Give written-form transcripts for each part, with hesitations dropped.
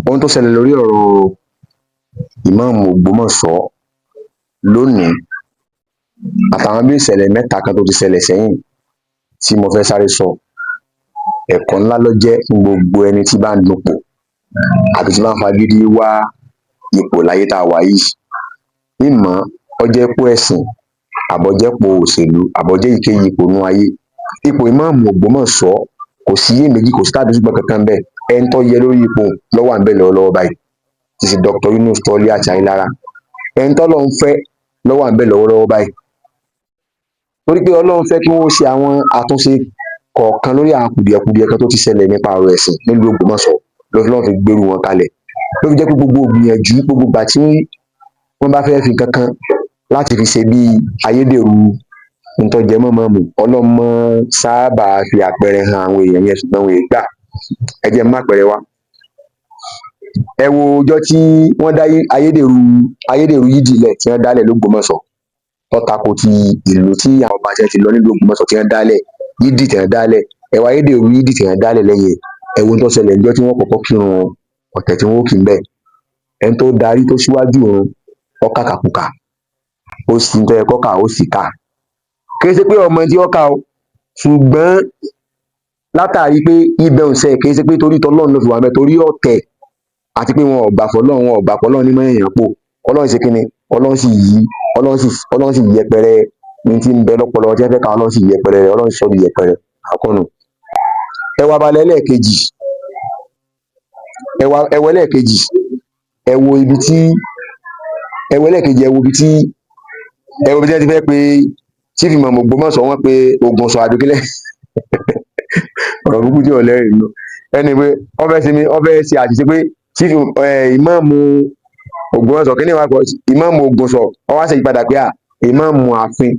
Ohun tó ṣẹlẹ̀ lórí ọ̀rọ̀ Ìmáàmù Ògbómọ̀ṣọ́ lónìí àtàwọn bí ìṣẹ̀lẹ̀ mẹ́ta kan tó ti ṣẹlẹ̀ sẹ́yìn tí mo fẹ́ sáré sọ, ẹ̀kọ́ ńlá ló jẹ́ fún gbogbo ẹni tí bá ń dupò àbí tí bá ń fagídí wá ipò láyé tá a wà yìí. Ìmọ̀ ó jẹ́ ipò ẹ̀sìn, àbọ̀jẹ́pò òṣèlú, àbọ̀jẹ́ èyíkéyìí ipò nínú ayé. Ipò Ìmáàmù Ògbómọ̀ṣọ́ kò sí iyèméjì, kò sí tàbí ṣùgbọ́n kankan ńbẹ̀. Ẹni tó yẹ lórí ipò ló wà ńbẹ̀ lọ́wọ́lọ́wọ́ báyìí, tí í ṣe Dr. Yunus Toliat Ayílára. Ẹni tọ́lọ́run fẹ́ ló wà ńbẹ̀ lọ́wọ́lọ́wọ́ báyìí. Torí pé Ọlọ́run fẹ́ kí wọ́n ṣe àwọn àtúnṣe kọ̀ọ̀kan lórí àwọn kùdìẹ̀kudiẹ kan tó ti ṣẹlẹ̀ nípa ọ̀rọ̀ ẹ̀sìn nílùú Ògbómọ̀ṣọ́ lọ́lọ́run fi gbérú wọn kalẹ̀. Ló fi jẹ́ pé gbogbo ìgbìyànjú, gbogbo ìgbà tí wọ́n bá fẹ́ fi nǹkan kan láti fi ṣe bí ayédèrú n tó jẹ mọ́ ìmáàmù, Ọlọ́run máa ń sábà fi àpẹẹrẹ hàn àwọn èèyàn yẹn, ṣùgbọ́n wọn è gbà. Ẹ jẹ́ n mápẹẹrẹ wá. Ẹ wo ọjọ́ tí wọ́n dá ayédèrú yídì lẹ̀ tí wọ́n dálẹ̀ lÓgbómọ̀ṣọ́, tó tako ti ìlú tí àwọn ọba tí wọ́n ti lọ nílùú Ògbómọ̀ṣọ́ tí wọ́n dálẹ̀, yídì tí wọ́n dálẹ̀. Ẹ wo ayédèrú yídì tí wọ́n dálẹ̀ lẹ́yìn ẹ̀. Ẹ wo ohun tó ṣẹlẹ̀ níjọ́ tí wọ́n kọ́kọ́ kírun ọ̀tẹ̀ tí wọ́n ó kí ńbẹ̀. Ẹni tó darí tó síwájú ìrun, ó kàkàkùkà, ó sì ń tó yẹ kó kà, ó sì kà. Kì í ṣe pé ọmọ tí ó kà o, ṣùgbọ́n látàrí pé ibẹ̀ ò ṣe, kì í ṣe pé torí tọlọ́run ló fi wà ńbẹ̀, torí ọ̀tẹ̀ àti pé wọn ò gbà fọ́lọ́run, wọn ò gbà pọ́lọ́run ní máa ń yàn pò. Ọlọ́run ṣe kíni? Ọlọ́run sì yí, Ọlọ́run sì yẹpẹrẹ ní tí ń bẹ lọ́pọlọ tí wọ́n fẹ́ ká, Ọlọ́run sì yẹpẹrẹ rẹ̀, Ọlọ́run sọ di yẹpẹrẹ. Àkọ́kọ́ nù. Ẹ wo abala ẹlẹ́ẹ̀kejì. Ẹ wo ẹlẹ́ẹ̀kejì. Ẹ wo ibi tí, ẹ wo ẹlẹ́ẹ̀kejì, ẹ wo ibi tí wọ́n ti fẹ́ pe Chief Imam Ògbómọ̀ṣọ́, wọ́n pe Ògùnṣọ̀ àbíkílẹ̀. Ọ̀rọ̀ burúkú tí ò lẹ́rìí nínú. Ẹni pé wọ́n fẹ́ ṣe mí, wọ́n fẹ́ ṣe àṣìṣe pé Chief Imam Ògbómọ̀ṣọ́ kí ni wàá kọ Imam Ògùnṣọ̀, wọ́n wá ṣe ìyípadà pé à Imam ààfin.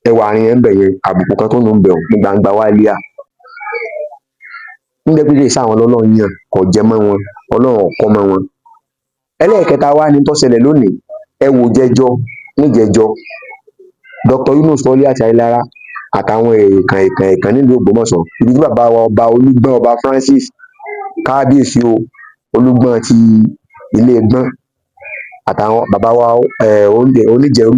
Ẹ wà àárín ẹ̀ ń bẹ̀ yẹn, àbùkù kan tó ń bẹ̀ ọ́ ní gbangba wálíà. Ń jẹ́ pé kì í ṣe àwọn lọ́lọ́run yàn, kò jẹ mọ́ wọn, Ọlọ́run ò kọ́ mọ́ wọn. Ẹlẹ́ẹ̀kẹta wá ní tó ṣẹlẹ̀ lónìí. Ẹ wò jẹjọ, níjẹjọ. Dr. Yunus Toliat Ayílára àtàwọn èèkàn èèkàn èèkàn nílùú Ògbómọ̀ṣọ́. Ibi tí bàbá wa ọba Olúgbọ́n, ọba Francis, kábíyèsí o, Olúgbọ́n ti ilé Gbọ́n, àtàwọn bàbá wa oníjẹrú,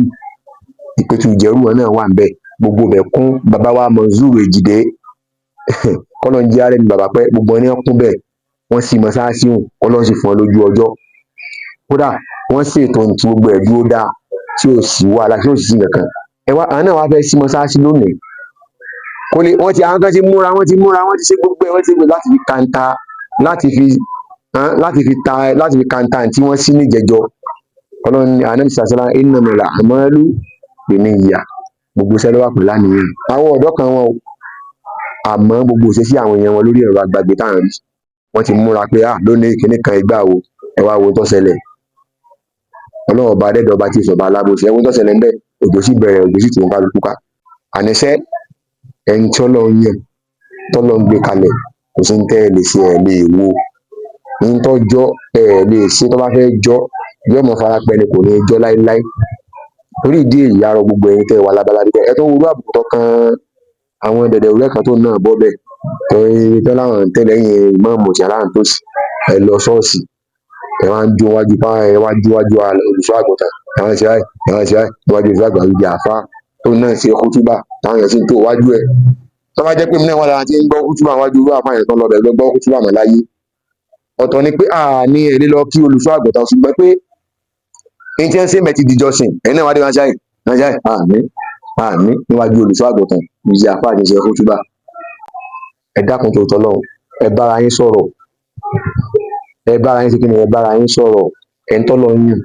Ìpẹ̀tù Ìjẹ̀rú wọn náà wà ńbẹ̀. Gbogbo ibẹ̀ kún. Bàbá wa Mansour Èjìdé, kọ́lọ́n jẹ́ ààrẹ ni bàbá pẹ́, gbogbo wọn ní wọ́n kún bẹ́ẹ̀. Wọ́n sì mọ́sáàsì hùn, Ọlọ́run sì fún wọn lójú ọjọ́. Kódà wọ́n ṣètò ohun tí gbogbo ẹ̀ dúró dáa, tí ò sí wàhálà, tí ò sí nǹkan kan. Ẹ wá, àwọn náà wá fẹ́ sí mọ́sáàsì lónìí. Kò lè, wọ́n ti, àwọn kan ti múra, wọ́n ti múra, wọ́n ti ṣe gbogbo ẹ̀, wọ́n ti ṣe gbogbo láti fi kanta, láti fi ta, láti fi kanta tí wọ́n sí níjẹjọ. Ọlọ́run ní Ànábì sàṣálá, innamal a'malu binniyah. Gbogbo iṣẹ́ ló wà pẹ̀lú àníyàn. Àwọn ọ̀dọ́ kan wọn o, àmọ́ gbogbo ìṣesí àwọn èèyàn wọn lórí ẹ̀rọ agbagbe tá à ń rí. Wọ́n ti múra pé à lónìí kíní kan ìgbà wo, ẹ wá wo ohun tó ṣẹlẹ̀. Ọlọ́run ọba adẹ́dàá ọba tí ìṣọba alábòsí, ẹ wo ohun tó ṣẹlẹ̀ ńbẹ̀. Òjò sì bẹ̀rẹ̀, òjò sì tù wọn kálukú ká. Àníṣẹ́ ẹni tí Ọlọ́run yàn, tọ́lọ́run gbé kalẹ̀, kò sí ní tẹ́ ẹ lè ṣe, ẹ lè wo. Ní tó jọ́, ẹ lè ṣe tó bá fẹ́ jọ́, yóò mọ fara pẹ́ ni, kò ní jọ́ láíláí. Torí ìdí èyí, a rọ gbogbo ẹ̀yin tẹ́ ẹ wà lábala níbẹ̀. Ẹ tó wo irú àbùkù tó kan àwọn dẹ̀dẹ̀ òwúrẹ́ kan tó náà bọ́ bẹ́ẹ̀. Torí tán láwọn ń tẹ̀lé ẹ̀yìn ìmáàmù tí aláǹ tó sì. Ẹ lọ ṣọ́ọ̀ṣì, ẹ wá ń jó wájú bá, ẹ wá jó wájú olùṣọ́ àgùntàn, ẹ wá ń ṣe báyìí, ẹ wá ń ṣe báyìí, níwájú olùṣọ́ àgùntàn níbi àáfáà tó náà ṣe kútúbà táwọn èèyàn sì ń tó wájú ẹ̀. Tó bá jẹ́ pé èmi náà wà lára tí ń gbọ́ kútúbà wájú irú àáfáà yẹn tó lọ bẹ̀ lọ gbọ́ kútúbà mọ́ láyé. Ọ̀tọ̀ ni pé a ní ẹ lè lọ kí olùṣọ́ àgùntàn, ṣùgbọ́n pé ní tí wọ́n ṣe mẹ́ ti dìjọsìn, ẹ̀yin náà wá dé wá ṣáì, wá ṣáì, àmín, àmín níwájú olùṣọ́ àgùntàn níbi àáfáà tí ń ṣe kútúbà. Ẹ dákun torí tọlọ́run, ẹ bára yín sọ̀rọ̀. Ẹ bára yín ṣe kíni, ẹ bára yín sọ̀rọ̀. Ẹni tọ́lọ́run yàn,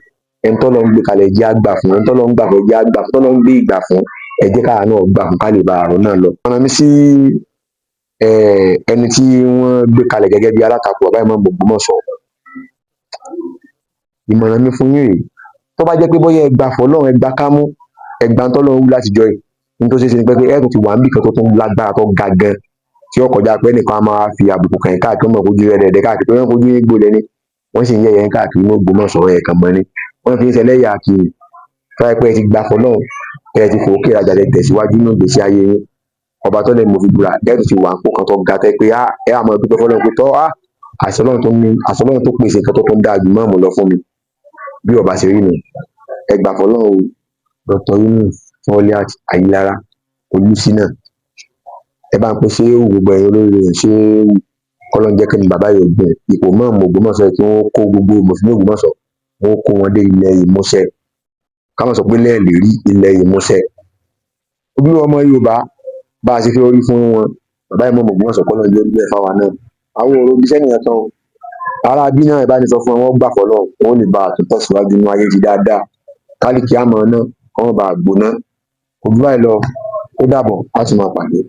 ẹni tọ́lọ́run gbé kalẹ̀ jẹ́ á gbà fún, ẹni tọ́lọ́run gbà fún jẹ́ á gbà fún, tọ́lọ́run gbé ìgbà fún, ẹ jẹ́ káwa náà gbà fún ká lè bá àrùn náà lọ. Ọ̀nà mi sí ẹni tí wọ́n gbé kalẹ̀ gẹ́gẹ́ bí alátakò bàbá Ìmáàmù Ògbómọ̀ṣọ́. Ìmọ̀ràn mi fún yín rèé. Tó bá jẹ́ pé bóyá ẹ gbà fọ́lọ́run, ẹ gbà kámú, ẹ gbà tọ́lọ́run wí láti jọ́ yìí. Ní tó ṣeé ṣe ni pé ẹ tún ti wà níbì kan tó tún lágbára tó ga gan, tí ó kọjá pé ẹnìkan á máa fi àbùkù kàn yín káàkiri, wọ́n mọ̀ fojú rẹ̀ dẹ̀dẹ̀ káàkiri, torí wọ́n fojú yín gbolẹ̀ ni. Wọ́n sì ń yẹ̀yẹ́ yín káàkiri ní Ògbómọ̀ṣọ́, ẹ̀ kàn mọ́ ni. Wọ́n fi ń ṣẹlẹ́yà kiri. Tó bá jẹ́ pé ẹ ti gbà fọ́lọ́run, ẹ ti fòókè rajà, ẹ tẹ̀síwájú nínú ìgbésí ayé yín. Ọba tó lẹ́mìí, mo fi búra, ẹ̀ tún ti wà nípò kan tó ga tẹ́ pé ẹ á máa dúpẹ́ fọ́lọ́run pé tọ́ àṣẹ Ọlọ́run tó ní, àṣẹ Ọlọ́run tó pèsè nǹkan tó tún dáa ju ìmáàmù lọ fún mi. Bí ọba ṣe rí nu, ẹ gbà fọ́lọ́run o. Dr. Yunus Foliat Ayilara Olùsínà, ẹ bá ń pe ṣéwù, gbogbo ẹ̀yin olórí rẹ̀, ṣéwù kọ́lọ́n jẹ́ kí ni bàbá yóò gbìn ipò ìmáàmù Ògbómọ̀ṣọ́, kí wọ́n kó gbogbo mùsùlùmí Ògbómọ̀ṣọ́, wọ́n kó wọn dé ilẹ̀ ìmúṣẹ, ká má sọ pé lẹ́ẹ̀lì rí ilẹ̀ ìmúṣẹ. Ojúlówó ọmọ Yorùbá bá a ṣe fi orí fún wọn, bàbá ìmáàmù Ògbómọ̀ṣọ́, kọ́lọ́n jẹ́ orí bẹ́ẹ̀ fáwa náà. Àwọn òrò ibi sẹ́nìyàn kan o, ará bí náà ẹ bá ní sọ fún wọn, wọ́n gbà fọ́lọ́run, wọ́n lè bá a tún tẹ̀síwájú nínú ayé ti dáadáa, kálíkì àmọ́ náà kọ́ mọ́ bá a gbóná. Kò jù báyìí lọ, ó dàbọ̀, á tún máa pàdé.